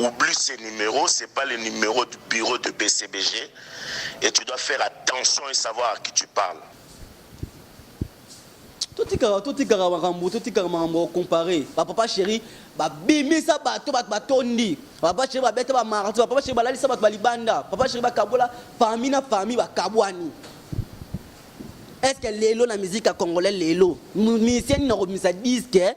Oublie ce numéro, c'est pas le numéro du bureau de BCBG et tu dois faire attention et savoir à qui tu parles. Totikaka, totikaka makambo, totikaka makambo comparer. Bapapa chéri babimisa bato, bato batondi. Papa chéri babeta bamarathon, bapapa chéri balalisa bato balibanda, papa chéri bakabola famille na famille, bakabwani. Est ce que lelo na musique ya congolais, lelo musicien nini akobimisa disque,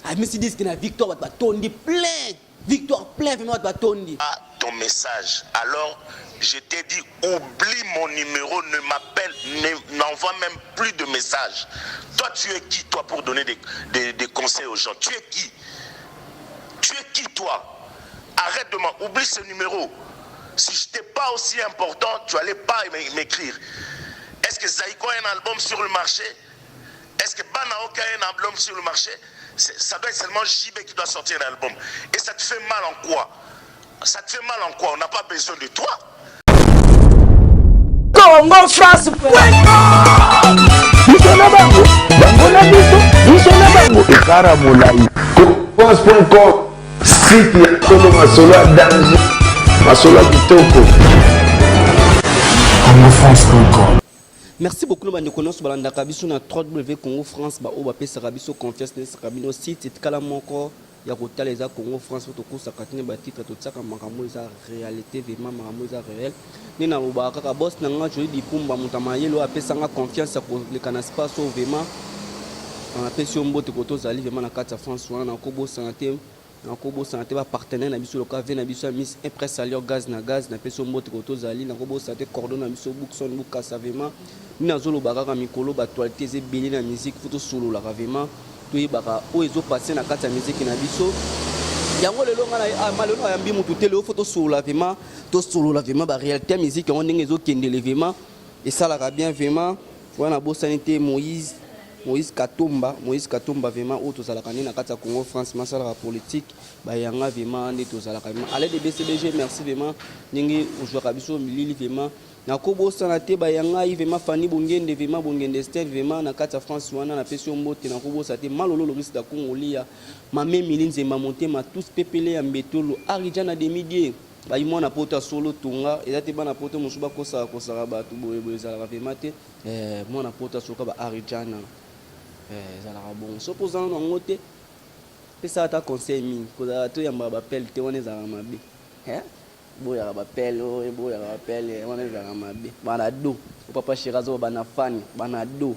abimisi disque na Victoire, bato batondi plein, Victoire plein, vraiment bato batondi? Ah, ton message. Alors, je t'ai dit, oublie mon numéro, ne m'appelle, n'envoie même plus de messages. Toi, tu es qui, toi, pour donner des conseils aux gens? Tu es qui? Tu es qui, toi? Arrête de m'en... Oublie ce numéro. Si je n'étais pas aussi important, tu n'allais pas m'écrire. Est-ce que Zaïko a un album sur le marché? Est-ce que Banaoka a un album sur le marché? Ça doit être seulement JB qui doit sortir un album. Et ça te fait mal en quoi? Ça te fait mal en quoi? On n'a pas besoin de toi. Congo France. Biso na bango, bango na biso, biso na bango, ekara molai. France.com, site ya solo, masolo ya danger, masolo ya kitoko. congofrance.com. Merci beaucoup na bandeko nyonso balandaka biso na 3W Congo France, baoyo bapesaka biso confiance. Nesaka bino site etikala moko ya kotala eza Congo France, po tokosaka tina batitre, totiaka makambo eza réalité, vraiment makambo eza réel. Nde nalobaka kaka, boss na nga Joli Dipumba, moto ya mayele oyo apesanga confiance ya koleka na space oyo, vraiment napesi yo mbote ko tozali vraiment na kati ya France wana. Nakobosana te, nakobosana te bapartenaire na biso loka ve na biso ya Miss Impress Alior Gaz na Gaz, napesi yo mbote ko tozali. Nakobosana te cordon na biso Bookson Bukasa. Vraiment nini nazoloba kaka, mikolo baactualité eza ebele na musique, faut tosololaka vraiment, toyebaka oyo ezopase na kati ya musique na biso. Yango lelo nga na lelo ayambi mutu te. Lelo faut tosolola vraiment, tosolola vraiment baréalité ya musique yango ndenge ezokendele, vraiment esalaka bien. Vraiment wana nabosani te Moïse, Moïse Katumba, Moïse Katumba, vraiment oyo tozalaka nde na kati ya Congo France, masalaka politique bayanga, vraiment nde tozalaka vraiment ale de BCBG. Merci vraiment ndenge ozwaka biso milili. Vraiment nakobosana te bayangai, vraiment Fani Bongende, vraiment Bongende Stel, vraiment na kati ya France wana napesi yo mbote. Nakobosana te Malolo Lorisi da Kongolia, Mame Mili Nzemba, motema tous pepele ya Mbetolo, Arija na Demidie bayi mwana poto ya solo tonga. Eza te bana poto mosusu bakosaka kosaka bato boye boye, ezalaka vraiment te. Mwana poto asoka ba Arijana, ezalaka bongo. Soki ozala nango te, pesaka ata conseil mingi kozala toyambaka bapele te, wana ezalaka mabe. Boyaka bapele oyo, boyaka bapele wana ezalaka mabe. Bana do o papa chéri azoba bana fani bana do,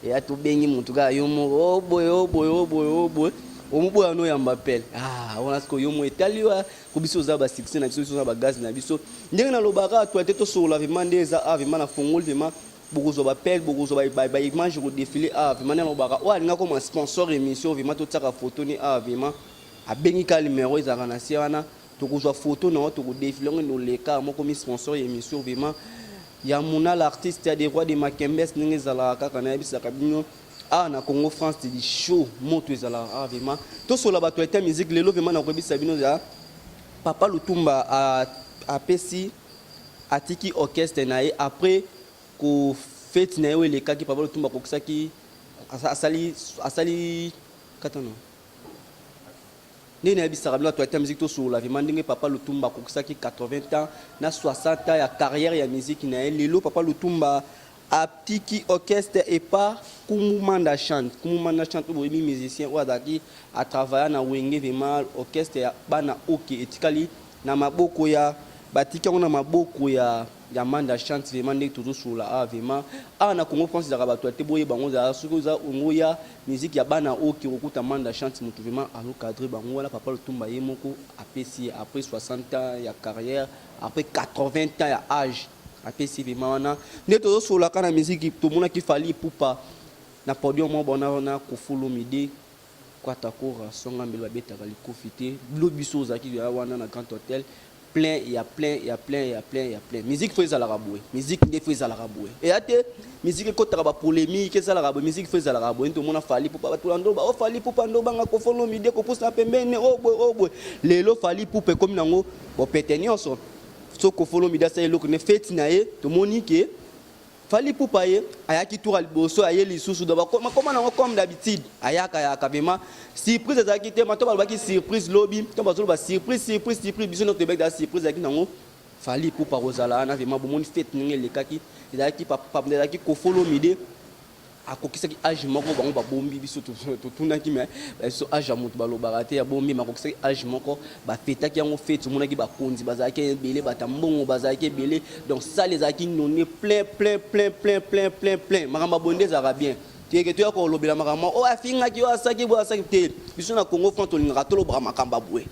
eya tobengi motu kaka yo moko o boye o boye o boye o boye, omoboya no oyamba pele. Ah, wana sikoyo yo mo etali wa ko biso oza basuccès na biso, biso oza bagaz na biso. Ndenge nalobaka actualité, tosolola vraiment nde eza a vraiment na fongoli, vraiment bokozwa bapele, bokozwa baimage kodéfiler. A vraiment nde nalobaka, oyo alinga koma sponsor émission, vraiment totiaka photo ni a vraiment abengi ka numéro ezalaka na se wana, tokozwa photo na yo, tokodéfiler yango noleka moko mi sponsor ya émission. Vraiment ya Muna, l'artiste ya des rois de Makembes, ndenge ezalaka kaka nayebisaka bino awa na Congo France di show moto ezalaka awa. Vraiment tosola bato ya musique lelo, vraiment nakoyebisa bino ya papa Lutumba apesi atiki orchestre na ye après kofete na ye oyo elekaki. Papa Lutumba akokisaki, asali, asali katano ndenge nayebisaka bino bato ya musique, tosolola vraiment ndenge papa Lutumba akokisaki 80 ans na 60 ans ya carrière ya musique na ye. Lelo papa Lutumba atiki orchestre epa Kumu Manda Chante. Kumu Manda Chante oyo boyebi, musicien oyo azalaki atravailla na Wenge, vraiment orchestre ya bana oke etikali na maboko ya, batiki yango na maboko ya Manda Chante. Vraiment ndenge tozosolola awa, vraiment awa na Congo France ezalaka bato ya te, boyeba yango. Ezalaka soki oza ongo ya musique ya bana oke, kokuta Manda Chante moto vraiment azocadrer bango wana. Papa Lutumba ye moko apesi ye après 60 ans ya carrière, après 80 ans ya âge, apesi vraiment wana. Nde tozosololaka na musique, tomonaki Fally Ipupa na podium moko bona na Koffi Olomide, Kwatakora songa mbele babetaka likofi te. Bilo biso ozalaki ya wana na Grand Hôtel, plein ya plein ya plein ya plein ya plein. Musique faut ezalaka boye, musique nde faut ezalaka boye. Eya te musique ekotaka bapolémique, ezalaka boye. Musique faut ezalaka boye. Nde tomona Fally Ipupa, bato ndo o Fally Ipupa ndo banga Koffi Olomide kopusa pembeni o boye o boye. Lelo Fally Ipupa ekomi nango bopete nyonso. So Koffi Olomide asala eloko ne feti na ye, tomoni ke Fally Ipupa ye ayaki tour ya liboso aye lisusu donc bakoma koma nango comme d'habitude ayaka yaka vraiment surprise ezalaki te mato balobaki surprise lobi to bazoloba surprise surprise surprise biso nyonso toyebaki deja surprise ezalaki nango Fally Ipupa kozala wana vraiment bomoni fete ndenge elekaki ezalaki papa ezalaki Koffi Olomide Akokisaki age moko bango babombi biso totunaki mais biso age ya mutu balobaka te abombi mais akokisaki age moko ba fetaki yango feti omonaki bakonzi bazalaki ebele bata mbongo bazalaki ebele donc salle ezalaki nonne plein plein plein plein plein plein plein makambo ya boye nde ezalaka bien te ke toya kolobela makambo oyo afingaki oyo asaki boye asaki te biso na Congo France tolingaka tolobaka makambo ya boye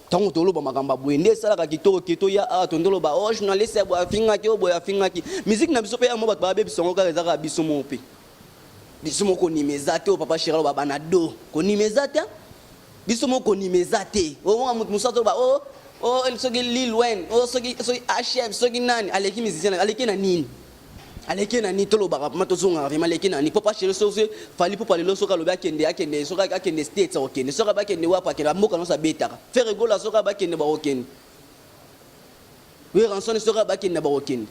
Tango toloba makambo ya boye nde esalaka kitoko ke toya awa tondi toloba oh journaliste ya boye afingaki oyo boye afingaki. Musique na biso pe yango bato babebisa yango kaka eza kaka biso moko pe. Biso moko konima eza te oyo papa chéri aloba bana do. Konima eza te. Biso moko konima eza te. Omona moto mosusu azoloba oh oh soki Lil Wayne, oh soki soki HM, soki nani aleki musicien aleki na nini? Aleki na nini tolobaka vraiment tozongaka vraiment aleki na nini papa chéri soki Fally Ipupa lelo soki alobi akende akende soki akende states akokende soki alobi akende wapi akende ba mboka nionso abetaka Ferre Gola soki alobi akende bakokende Werrason soki alobi akende bakokende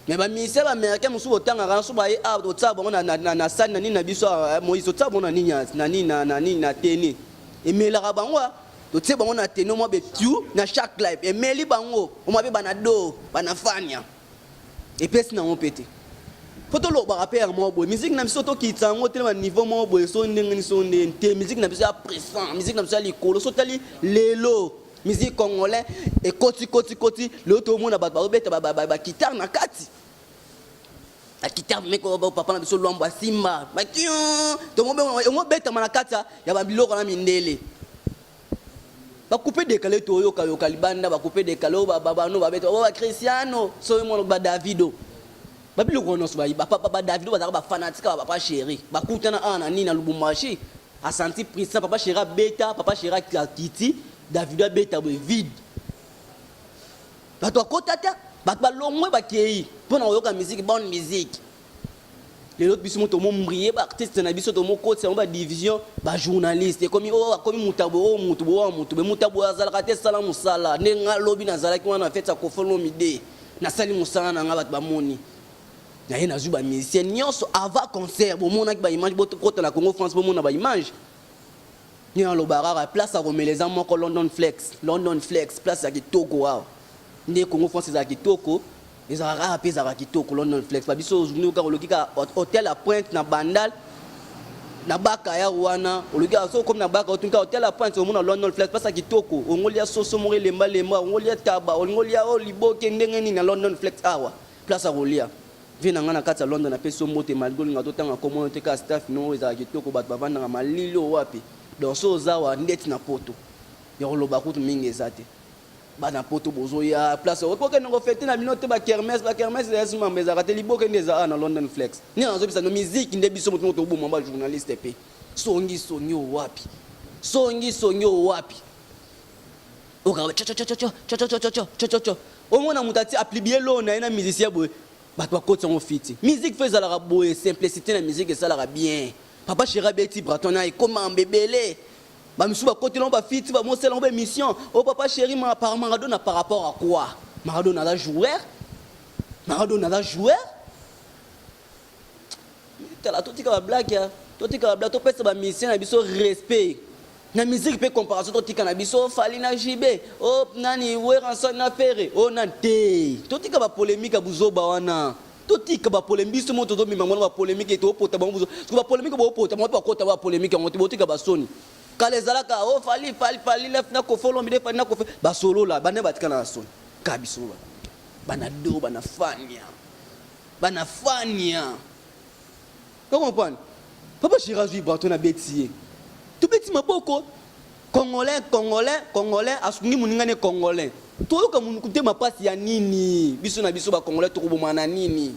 mais ba musiciens ba américain mosusu botangaka soki baye awa totia bango na, na, na, na sani na nini na biso awa Moïse totia bango na nini na nini na, na nini na teni emelaka bango totie bango na teni omwa betiu na chaque live emeli bango omwa pe banado banafania Epesi nango pe te. Faut tolobaka pe ya moko boye. Musique na biso tokitisa yango te na ba niveau moko boye so ndenge nini so ndenge nini te. Musique na biso ya pressant, musique na biso ya likolo. So tali lelo musique congolais ekoti koti koti lelo tomona bato bazobeta ba, ba, ba, ba guitare na kati. Ba guitare meko ba papa na biso Luambo asimba. Ba kion tomobe yango betama na kati ya ba biloko na mindele. Ba coupe decale toyoka yoka libanda ba coupe decale oyo ba bano ba beta ba Cristiano soki mwana ba Davido ba biloko nyonso ba ba papa ba Davido bazalaka ba fanatique ba papa chéri bakutana awa na nini na Lubumbashi asanti prisa papa chéri abeta papa chéri akiti Davido abeta boye vide bato akota te bato balongwe bakei mpo na koyoka musique bonne musique Lelo biso mo tomo mbriye ba artiste na biso tomo kotisa yango ba division ba journaliste ekomi oh akomi mutabo oh mutu bo oh mutu be mutabo azalaka te sala musala nde nga lobi nazalaki wana na fete ya Koffi Olomide nasali musala na nga bato bamoni naye nazwi ba musicien nyonso avant concert bomonaki ba image bokota na Congo France bomona ba image nde naloba kaka place ya komela eza moko London Flex London Flex place ya kitoko awa nde Congo France ezala kitoko Ezalaka kaka pe ezalaka kitoko London flex ba biso ozungi kaka oloki kaka hotel ya pointe na bandal na baka ya wana oloki kaka soki okomi na baka otuni kaka hotel ya pointe omona London flex place ya kitoko olingi olia soso moko elemba lemba olingi olia taba olingi olia oyo liboke ndenge nini na London flex awa place ya kolia vie na ngai na kati ya London napesi yo mbote malgre olinga totanga kombo no te kaka staff no oyo ezalaka kitoko bato bavandaka malili oyo wapi donc soki oza awa ndeti na poto ya koloba kutu mingi eza te Bana poto bozoya place okokende ko fete na bino te ba kermesse ba kermesse ya sumamba ezalaka te liboke nde eza awa na London flex nini nazobisa no musique nde biso moto moko toboma ba journaliste pe songi songi oyo wapi songi songi oyo wapi okaka cho omona moto ati aplibie loo na ye na musicien boye bato bakoti yango fiti musique fo ezalaka boye simplicité na musique esalaka bien papa chéri abeti braton na ekoma ebele Ba misusu ba kotela ngo ba fiti ba mosela ngo ba emission. Oh papa chéri ma par Maradona par rapport à quoi? Maradona aza joueur? Maradona aza joueur? Tala totika ba blague ya totika ba blague topesa ba musiciens na biso respect. Na musique pe comparaison totika na biso Fally na JB, oh nani Werrason na Ferre, oh nani te. Totika ba polemique ya buzoba wana. Totika ba polemique biso moko tozo mema yango na ba polemique to pota bango buzo siko ba polemique bo pota bango pe bakota ba polemique yango te botika ba soni kala ezalaka oh Fally Fally Fally lef na Koffi Olomide Fally na Koffi basolola bana batika na soni ka biso ba bana do bana fania bana fania o comprendre papa chéri azwi bato na beti ye tobeti maboko Congolais congolais congolais asungi moninga ne congolais toyoka munuku te mapasi ya nini biso na biso ba congolais tokobomana na nini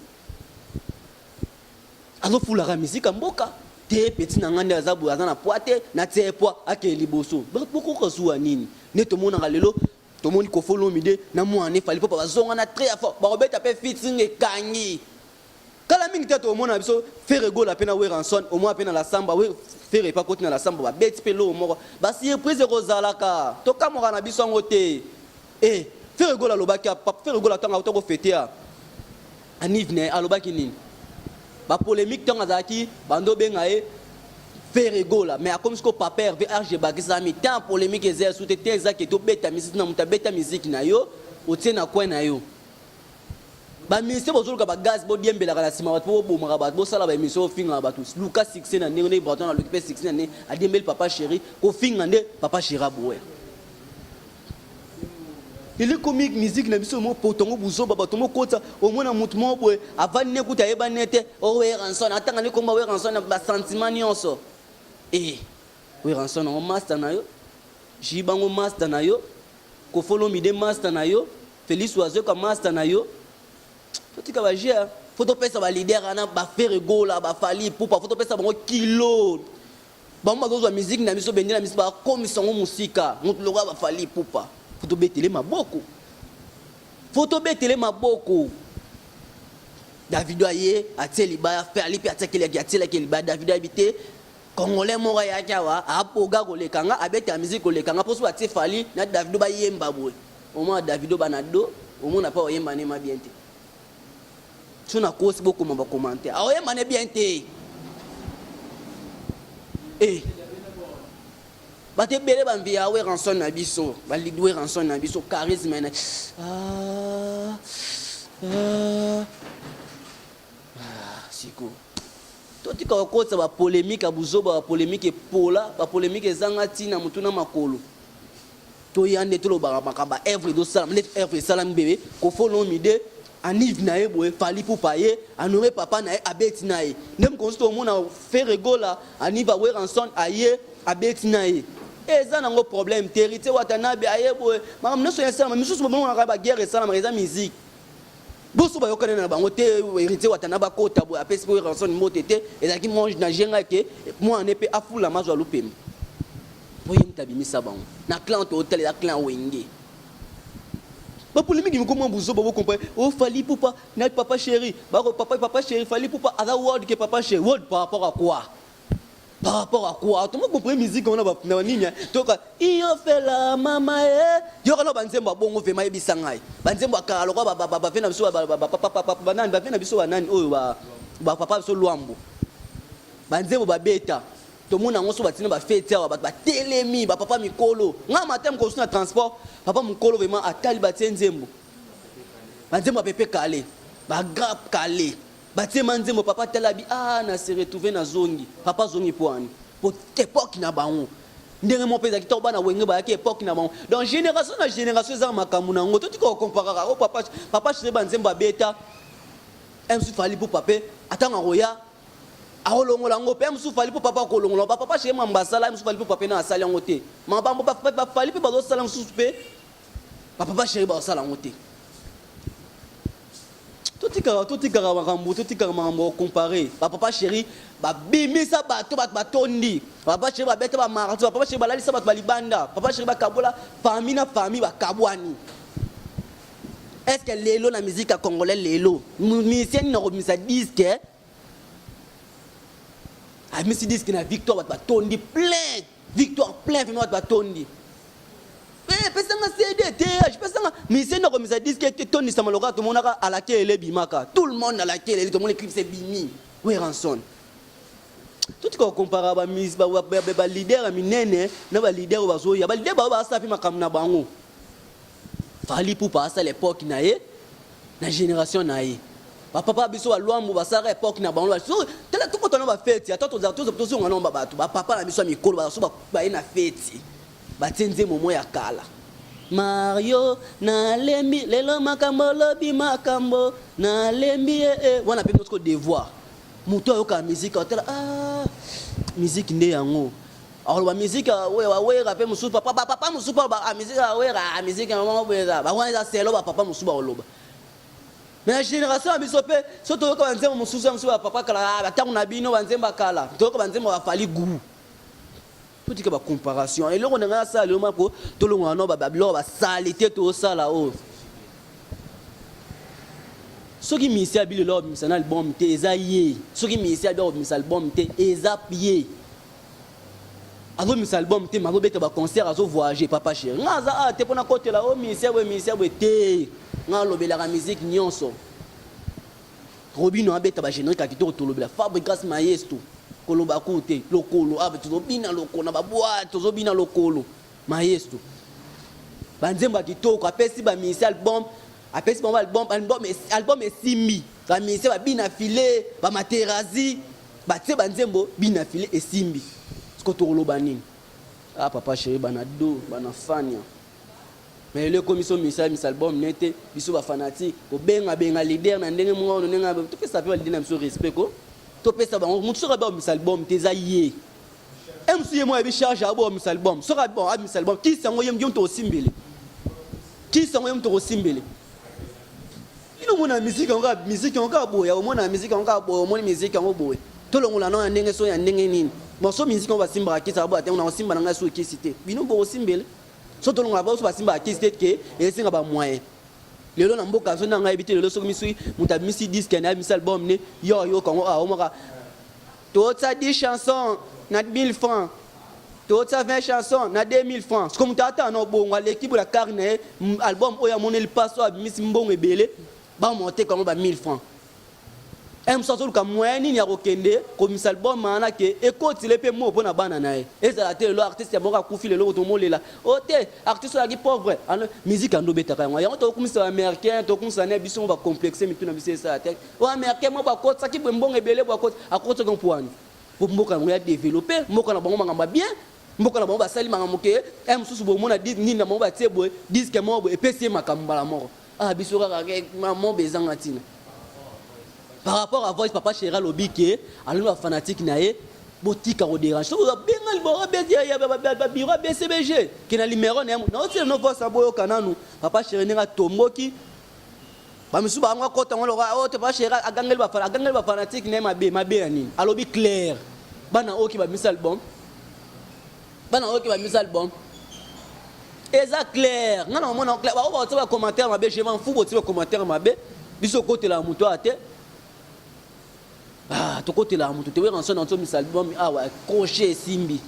azofulaka musique ya mboka te petit na nga nde aza boye aza na poids te natia ye poids akende liboso bokoka zuwa nini nde tomonaka lelo tomoni Koffi Olomide na mwana ne Fally Ipupa bazongana très fort bakobeta pe featuring ekangi Kala mingi te tokomona biso Ferre Gola pe na Werrason omona pe na la samba Ferre pe akoti na la samba babeti pe eloko moko ba surprise ekozalaka tokamwaka na biso yango te eh Ferre Gola alobaki Ferre Gola tango auta ko fete ya. Aniv na ye alobaki nini? Ba polemique tango azalaki bando benga ye Ferre Gola mais akomi siko papa Hervé RG bakisami tant polemique eza ya sute te eza ke tobeta musique na moto abeta musique na yo otie na coin na yo. Ba musiciens bozoluka ba gaz bodiembelaka na sima bato po bobomaka bato bosala ba emission bofingaka bato luka succès na ndenge ndenge Ibrator aluki pe succès na ndenge adiembeli papa chéri kofinga nde papa chéri aboya. Lelo ekomi musique na biso mo poto ngo buzoba bato mokota omona mutu moko boye avandi ne kuta ayebani ne te o Werrason atanga ne komba Werrason na ba sentiment nyonso eh Werrason yango master na yo Jibango master na yo Koffi Olomide master na yo Felix Wazekwa master na yo totika ba jeu faut topesa ba leader wana ba Ferre Gola ba Fally Ipupa faut topesa bango kilo. Bango bazozwa musique na biso bendela na biso bakomisa yango mosika moto lokola ba Fally Ipupa faut tobetele maboko faut tobetele maboko Davido aye atie libaya Fally mpe atiakelaki atielaki libaya Davido ayebi te Congolais moko ayaki awa aboga koleka nga abeta musique koleka nga mpo so batie Fally na Davido bayemba boye omona Davido bana do omona mpe oyemba nema bien te So na kosi bokoma ba commentaire. Aoyemba ne bien te. Eh. Bato ebele ba mvia Werrason na biso, ba lead Werrason na biso, charisme na ah, ah, ah, siko totika kokotisa ba polemique ya buzoba, ba polemique epola, ba polemique ezanga ntina motu na makolo. Toya nde tolobaka makambo ya œuvre ezosalama nde œuvre esalami bebe Koffi Olomide aniv na ye boye Fally Ipupa ye honore papa na ye abeti na ye nde mokonzi tomona Ferre Gola aniv ya Werrason aye abeti na ye eza nango problème te Heritier Watanabe aye boye makambo nyonso esalama misusu bomonaka ba guerre esalamaka eza musique boso bayokani na bango te Heritier Watanabe akota boye apesi mpe Werrason mbote te ezalaki monge na jenga ke mwana mpe afulama azwa lupemba Po ye mutu abimisa bango na clan totala eza clan wenge. Ba polemique moko mwa buzoba bo comprendre oh Fally Ipupa na papa chéri bako papa papa chéri Fally Ipupa aza world que papa chéri world par rapport à quoi par rapport à quoi to comprendre musique wana ba na nini toka iyo fela mama eh yoka na ba nzembo bongo vraiment yebisa ngai ba nzembo akala lokwa ba ba ba na biso ba ba papa papa ba nani ba na biso ba nani oyo ba ba papa biso Luambo ba nzembo ba beta Tomona yango so batina ba feti awa bato batelemi ba papa mikolo nga matin mokolo na transport papa mokolo vraiment atali batie nzembo ba nzembo ya pepe kale ba grap kale batie ma nzembo papa atali abi ah na se retrouver na zongi papa zongi po ani po epoque na bango ndenge moko mpe ezalaki ntango bana wenge bayaki epoque na bango donc génération na génération eza makambo na yango totika kokomparaka o papa papa chere banzembo abeta msu fali pupa mpe atango akoya Akolongola yango pe mosusu Fally po papa akolongola ba papa chez mamba asala mosusu Fally po papa na asali yango te makambo ba ba Fally pe bazo sala mosusu pe ba papa chéri ba sala yango te totikaka totikaka makambo totikaka makambo comparer ba papa chéri ba bimisa bato bato batondi ba papa chéri babeta ba mardi ba papa chéri balalisa bato ba libanda papa chéri bakabola famille na famille bakabwani est ce que lelo na musique ya congolais lelo musicien nini akobimisa disque abimisi disque na victoire bato batondi plein victoire plein vraimen bato batondi eh, pesanga cd te pesanga musicien nini akomisa disque etondisama lokola tomonaka alakele ebimaka tout le monde alakele tomoni clips ebimi Werrason totika kokompara baleader ya minene na baleader oyo bazoya baleader baoyo basala mpe makambo na bango Fally Ipupa asala epoque na ye na generation na ye ba papa biso ba Luambo basalaka epoque na bango so tala tokota na ba feti ata tozala tozonga na ba bato ba papa na biso ya mikolo baza so baye na feti batie nzembo moko ya kala Mario nalembi lelo makambo olobi makambo nalembi eh, eh. wana mpe notiko devoir moto ayokaka musique atala ah, musique nde yango Akoloba musique ya wera pe mususu papa ba papa mususu ba ah musique ya wera ah musique ya mama boye eza ba wana eza selo ba papa mususu bakoloba. Mais na generation ya biso pe so toyoka ba nzembo mususu ya mususu ba papa kala ah ba tango na bino ba nzembo ya kala toyoka ba nzembo ya Fally gout. Totika ba comparation eloko na ngai asala lelo mako tolongwana no ba biloko ba salite tosala oyo. Soki musicien abi lelo akobimisa na album te eza ye soki musicien abi akobimisa album te eza ye. Azobimisa album te mais azobeta ba concert azo voyager papa chéri nga aza awa te pona kotela o musicien boye musicien boye te nga alobelaka musique nyonso. Robino abeta ba generique ya kitoko tolobela Fabregas maestro koloba ku te lokolo ah tozobina lokolo na ba boite tozobina lokolo maestro ba nzembo ya kitoko apesi ba musicien album apesi bango album album album esimbi ba musicien ba bina filet ba materazi batie ba nzembo bina filet esimbi siko tokoloba nini ah papa chéri bana do bana fania. Mais lelo ekomi so misa misa album ne te biso ba fanatique kobenga benga leader na ndenge moko ono ndenge topesa pe ba leader na biso respect ko topesa bango mutu soki abia misa album te eza ye MC ye mo ayebi charge abo misa album soki bon abimisa album kisi yango ye moto osimbele kisi yango ye moto okosimbele bino omona musique yango kaka musique yango kaka boye omona musique yango kaka boye omoni musique yango boye tolongola nao ya ndenge so ya ndenge nini bon so musique yango basimbaka kisi aboya te na osimba na ngai so kisi te bino bokosimbele So tolongola ba oyo basimbaka kisi te ke esenga ba moyen. Lelo na mboka so nanga yebi te lelo soki misi moto abimisi disque na abimisi album ne yo oyoka yango ah omaka totsa 10 chansons na 1000 francs totsa 20 chansons na 2000 francs siko moto ata na obongo aleki bola kar na ye album oyo amoneli paso abimisi mbongo ebele bamoteka yango ba 1000 francs Un mosusu azoluka moyen nini ya kokende komisa album wana ke ekotile pe mot pona bana na ye. Ezala te lelo artiste ya moko akufi lelo tomolela oh te artiste oyo azalaki pauvre. Musique yango obetaka yango. Yango tokumisa ba américain, tokumisa na biso ba complexe mitu na biso esala te. Oh américain moko akotisaki boye mbongo ebele boye akoti akotisaki mpo wani. Po mboka yango ya developper, mboka na bango makambo ya bien. Mboka na bango basali makambo ke un mosusu bomona nini na bango batie boye disque moko boye epesi ye makambo mbala moko. Ah biso kaka ke mob ezanga tina. Par rapport à voice papa chéri alobi ke alobi ba fanatique na ye botika ko déranger. Soki oza benga liboro beti ya ba bureau ya BCBG ke na numéro na ye na otiela no voice aboyoka nanu papa chéri ndenge atomboki ba misusu bango akota ngo lokola oh te papa chéri agangeli ba agangeli ba fanatique na ye mabe mabe ya nini alobi clair bana oki ba misa album Bana oyo ba misa album eza clair nga na omona clair ba ba ba commentaire mabe je m'en fous botie ba commentaire mabe biso kotela moto awa te ah tokotela moto te werrason na misa album awa crochet esimbi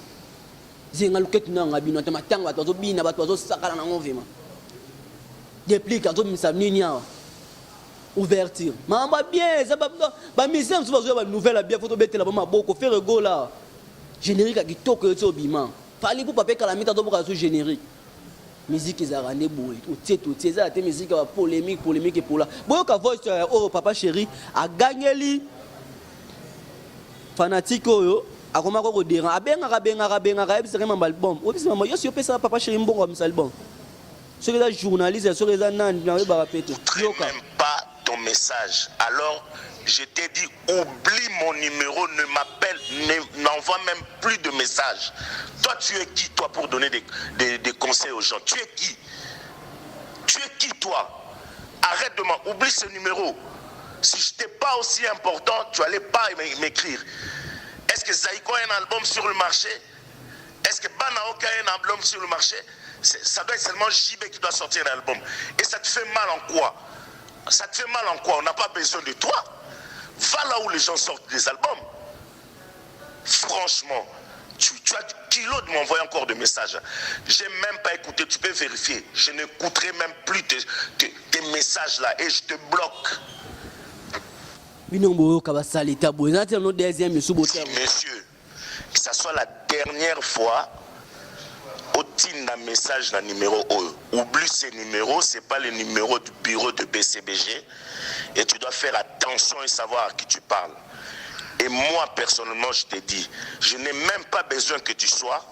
zenga luketu na nga bino ata matanga bato bazobina bato bazosakana nango vraiment deplique azobimisa nini awa ouverture makambo ya bien eza bamisien mosusu bazoya banouvelle ya bien fo tobetela ba maboko ferre gola Generique ya kitoko euti obima. Fally Ipupa pe kala mingi azoboka sous generique. Musique ezalaka nde boye. Otie totie ezala te musique ya ba polemique polemique epola. Boyoka voice oyo oh, papa chéri agangeli fanatique oyo akomaka ko déranger abengaka abengaka abengaka ayebisaka ye mamba album oyebisi mamba yo si opesaka papa chéri mbongo ya misa album soki eza journaliste soki eza nani nayebaka pe te yoka pas ton message alors je t'ai dit oublie mon numéro ne m'appelle n'envoie même plus de messages toi tu es qui toi pour donner des, des, des conseils aux gens tu es qui tu es qui toi arrête de m'en oublie ce numéro si je n'étais pas aussi important tu allais pas m'écrire est-ce que Zaïko a un album sur le marché est-ce que Banaoka a un album sur le marché Ça doit être seulement JB qui doit sortir un album. Et ça te fait mal en quoi Ça te fait mal en quoi On n'a pas besoin de toi. Va là où les gens sortent des albums. Franchement, tu, tu as du kilo de m'envoyer encore des messages. J'ai même pas écouté, tu peux vérifier. Je n'écouterai même plus tes, tes, tes messages là et je te bloque. bino boyoka basalita boye eza te no deuxième misu bote monsieur que ça soit la dernière fois otinda message na numéro oyo oublie ce numéro c'est pas le numéro du bureau de BCBG et tu dois faire attention et savoir à qui tu parles et moi personnellement je te dis je n'ai même pas besoin que tu sois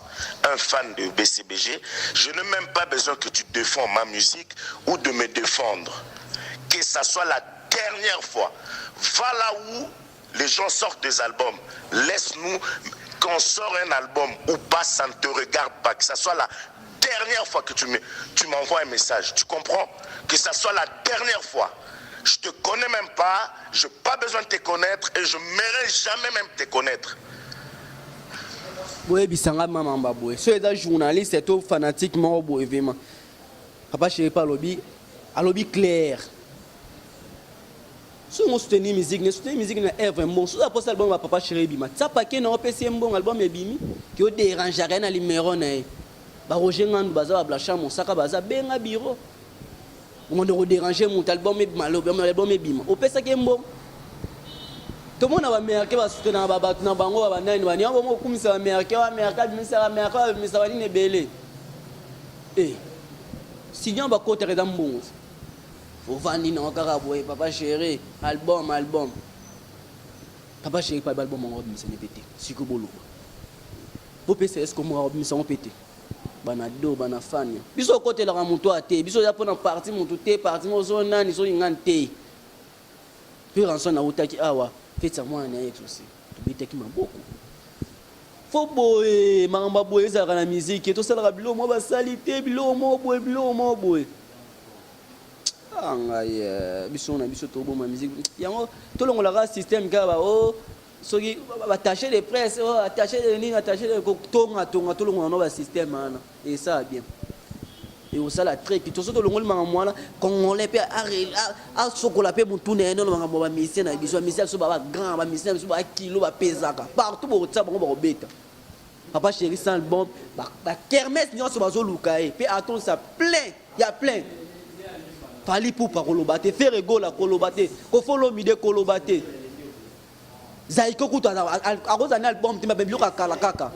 un fan de BCBG je n'ai même pas besoin que tu défends ma musique ou de me défendre que ça soit la dernière fois va là où les gens sortent des albums laisse-nous qu'on sort un album ou pas ça ne te regarde pas que ça soit la dernière fois que tu tu m'envoies un message tu comprends que ça soit la dernière fois je te connais même pas je n'ai pas besoin de te connaître et je mairais jamais même te connaître boyebisa nga mama boye so eza journaliste to fanatique moko boye vraiment papa chéri pa alobi alobi clair Soki ngo soutenir musique ne soutenir musique na œuvre mbongo soki aposa album ya papa chéri ebima tia paquet na opesi ye mbongo album ebimi ke o dérangeaka ye na numéro na ye ba Roger Ngandu baza ba Blanchard Mosaka baza benga bureau ongo ko déranger moto album ebima lobi album ebima opesaki ye mbongo. Tomona baaméricain basoutenaka babato na bango, babanani bani yango bongo, okumisa baaméricain, baaméricain abimisaka, américain abimisa banini ebele. E studio bakotaka eza mbongo, ovandi nango kaka boye. Papa Chéri, album, album, Papa Chéri, pa album yango abimisani mpe te. Sikoyo boloba, bopesa eske moko abimisa yango mpe te. Bana do bana fania biso okotelaka motu a te, biso oza mpona parti motu te, parti moko so nani soki ngani te. Mpe ranson autaki awa, feti ya mwana na ye Exaucé, tobetaki maboko. Fo boye makambo ya boye ezalaka na miziki, tosalaka biloko moko basali te, biloko moko boye, biloko moko boye. Ah, ngai eh, biso na biso toboma miziki yango, tolongolaka système kaka ba o soki baattaché de presse o attaché de nini, attaché de kotonga tonga, tolongola no basystème wana, esala bien, ekosala très kitoko. So tolongoli makambo wana, Congolais mpe asokola mpe motu na ye nono. Makambo ya bamusicien na biso, bamusicien na biso baba grand, bamusicien na biso bakilo, bapezaka partout, bokotia bango bakobeta. Papa Chéri sans album, bakermesse nyonso bazoluka ye mpe atonsa plein ya plein. Fally Ipupa koloba te, Ferre Gola koloba te, Koffi Olomide koloba te, Zaiko kutu akozala na album te, mabe biloko ya kala kaka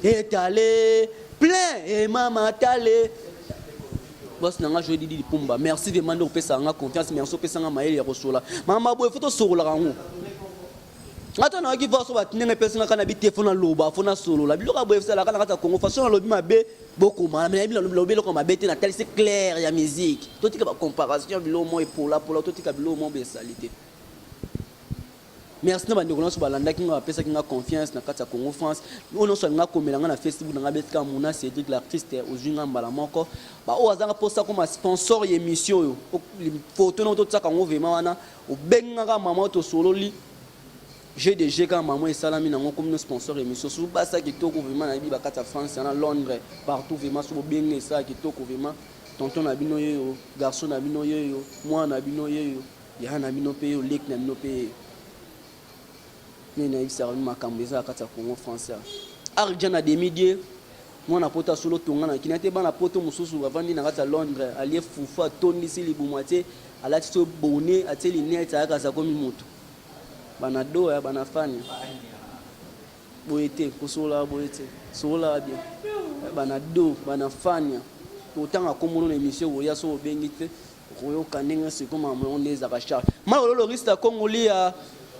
etale plein. E mama tale, boss na nga Joe Didi Lipumba, merci vraiment nde opesaka nga confiance, merci opesanga mayele ya kosola mama boye. Fo tosokolaka yango. Nga to nayaki va so bato ndenge epesi nga kaka na bi te, fo naloba, fo nasolola biloko ya boye esalaka na kati ya Congo. Façon nalobi mabe, bokoma me nayebi nalobi eloko mabe te, natalisi clair ya musique. Totika bacomparation, biloko moko epolapola, totika biloko moko besali te. Merci na bandeko nyonso balandaki nga, bapesaki nga confiance na kati ya Congo France. Oyo nyonso alinga komela nga na Facebook na nga, betika Muna Cédric l'artiste, ozwi nga mbala moko. Baoyo azanga mposa koma sponsor ya émission oyo, photo nango totiaka yango vraiment wana, obengaka mama, tosololi GDG kaka, mama esalami nango komi no sponsor émission. So basa kitoko vraiment, nayebi bakati ya France, na Londres, partout vraiment. So bobenga, esala kitoko vraiment. Tonton na bino yeyo, garçon na bino yeyo, mwana na bino yeyo, yaya na bino mpe yeyo, leki na bino mpe yeyo. Nde nayebisaka bino makambo eza na kati ya Congo Français. Arjan na demi die mwana poto asolo tonga na kina te. Bana poto mosusu bavandi na kati ya Londres, alie fufu, atondisi libumu, atie, alati so bonnet, atie lunette, ayaka aza komi motu. Bana do ya bana fani boye te, kosololaka boye te, sololaka bien. Bana do bana fania, totanga kombono na émission koya. So obengi te, okoyoka ndenge siko makambo yango nde ezalaka. Charge malololo rista kongoli ya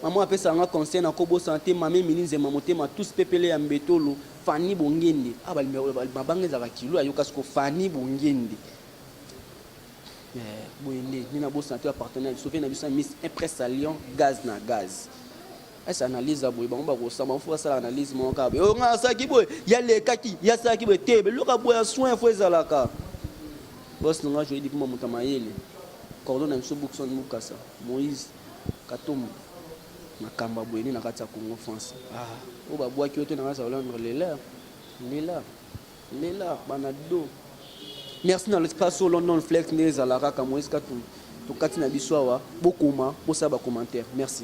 mama apesaka nga conseil na kobosana te. Mama Emili Nzema, motema tous pepele ya mbetolo. Fani Bongende, ah, mabanga ezalaka kilo, ayoka siko Fani Bongende boye nde nde nabosana te. Bapartenaire biso mpe na biso ya Miss Impresse à Lyon, gaz na gaz ese analyse ya boye, bango bakosamba, bango fo basala analyse moko kaka boye. Oyo nga asalaki boye, yalekaki, yasalaki boye te, beloka boye ya soin fo ezalaka. Boss na nga Joyi Dipuma, moto ya mayele, cordon na biso Bukson Mukasa, Moïse Katombo, makambo ya boye nde na kati ya Congo France. Ah, oyo babwaki yo te na kati ya Londres, lela lela lela bana do. Merci na l'espace oyo London Flex nde ezalaka kaka Moïse Katumbi. Tokati na biso awa, bokoma, bosala bacommentaire. Merci.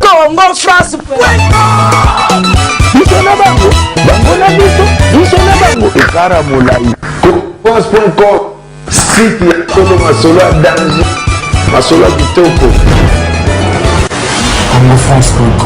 Congo France. Biso na bango, bango na biso, biso na bango ekara molai. France.com, site ya solo, masolo ya danger, masolo ya kitoko. congofrance.com.